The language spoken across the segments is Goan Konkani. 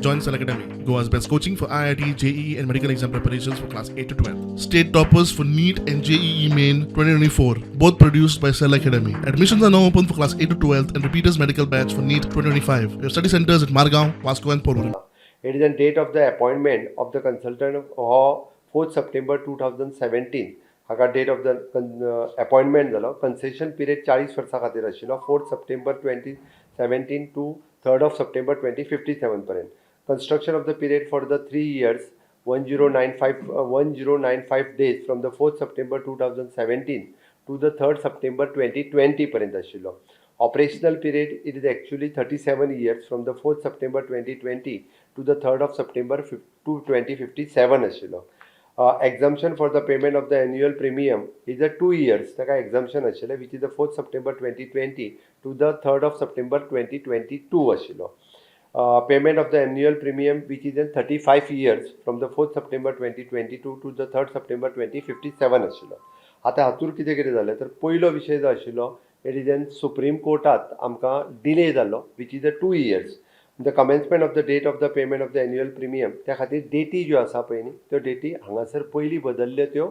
Join Cell Academy, Goa's best coaching for IIT, JEE, and medical exam preparations for class 8 to 12. State toppers for NEET and JEE Main 2024, both produced by Cell Academy. Admissions are now open for class 8 to 12 and repeaters medical batch for NEET 2025. We have study centers at Margao, Vasco, and Porvorim. It is an date of the appointment of the consultant हो 4 September 2017 हाका date of the appointment जालो. कन्सेशन पिरियड 40 वर्सां खातीर आशिल्लो, 4 September 2017 to 3rd of September 2057 पर्यंत. Construction of the period for the 3 years, 1095 days from the 4 September 2017 to the 3rd September 2020 पर्यंत आशिल्लो. Operational period, it is actually 37 years from the 4 September 2020 to the 3rd of September to 2057 आशिल्लो. Exemption for the payment of the annual premium is a 2 years ताका exemption आशिल्लें, which is the 4 September 2020 to the 3rd of September 2022 आशिल्लो. Payment of the annual premium, which is in 35 years from the 4 September 2022 to the 3rd September 2057 आशिल्लो. आतां हातूर कितें कितें जालें तर पयलो विशय जो आशिल्लो, it is in supreme कोर्टात आमकां डिले जाल्लो, which is a 2 years, the commencement of the date of the payment of the annual premium. त्या खातीर डेटी ज्यो आसा पळय न्ही, त्यो डेटी हांगासर पयलीं बदल्ल्यो त्यो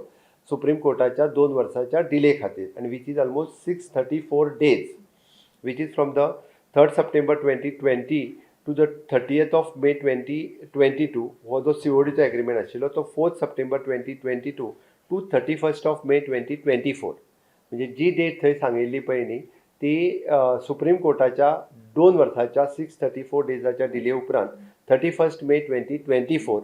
सुप्रीम कोर्टाच्या 2 वर्साच्या डिले खातीर आनी which is almost 634 days, which is from the 3rd September 2020 to the 30th of May 2022. हो जो सीओडीचो एग्रीमेंट आशिल्लो तो 4 September 2022 to 31st of May 2024, म्हणजे जी डेट थंय सांगिल्ली पळय न्ही, ती सुप्रीम कोर्टाच्या 2 वर्साच्या 634 डेजाच्या डिले उपरांत 31 May 2024.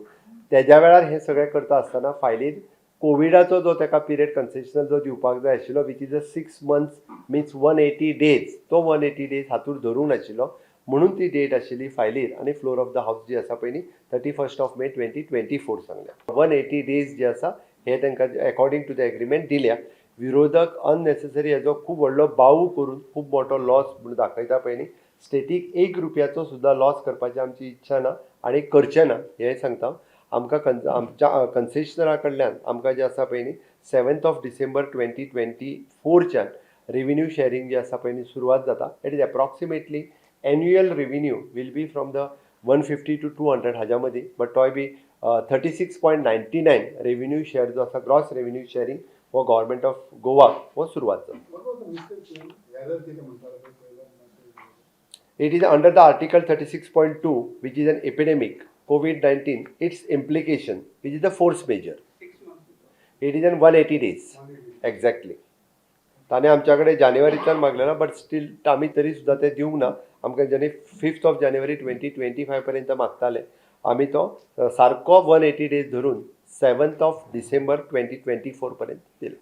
तेज्या वेळार हें सगळें करता आसतना फायलीन कोविडाचो जो ताका पिरियड कन्सेशनल जो दिवपाक जाय आशिल्लो, which is a 6 months, means 180 days, तो 180 डेज हातूर धरूंक नाशिल्लो म्हणून ती डेट आशिल्ली फायलीर आनी फ्लोर ऑफ the house जी आसा पळय न्ही, 31 of May 2024 सांगल्या. 180 डेज जे आसा हे तांकां एकॉर्डिंग टू the agreement दिल्या. विरोधक अननेसेसरी हेजो खूब व्हडलो बाऊ करून खूब मोठो लॉस म्हणून दाखयता पळय न्ही, स्टेटीक एक रुपयाचो सुद्दां लॉस करपाची आमची इच्छा ना आनी करचें ना हें सांगता. आमकां आमच्या कन्सेशनरा कडल्यान आमकां जें आसा पळय न्ही, 7 of December 2024च्यान रेविन्यू शेअरिंग जें आसा पळय न्ही सुरवात जाता. It is approximately annual revenue will be from the 150 to 200 हाज्या मदीं, बट तोय बी 36.99 revenue share जो आसा, ग्रॉस रेविन्यू शेअरिंग हो गव्हर्मेंट ऑफ गोवा हो सुरवात जाता. एरर कितें म्हणटालो पळय पयलो. It is under the Article 36.2, which is an epidemic, COVID 19, its implication, which is the force majeure. It is in 180 days. Exactly. ताणें आमच्या कडेन जानेवारीच्यान मागलेलो, बट स्टील आमी तरी सुद्दां ते दिवंक ना. आमकां जेणे 5th of January 2025 पर्यंत मागताले, आमी तो सारको 180 डेज धरून 7 of December 2024 पर्यंत दिले.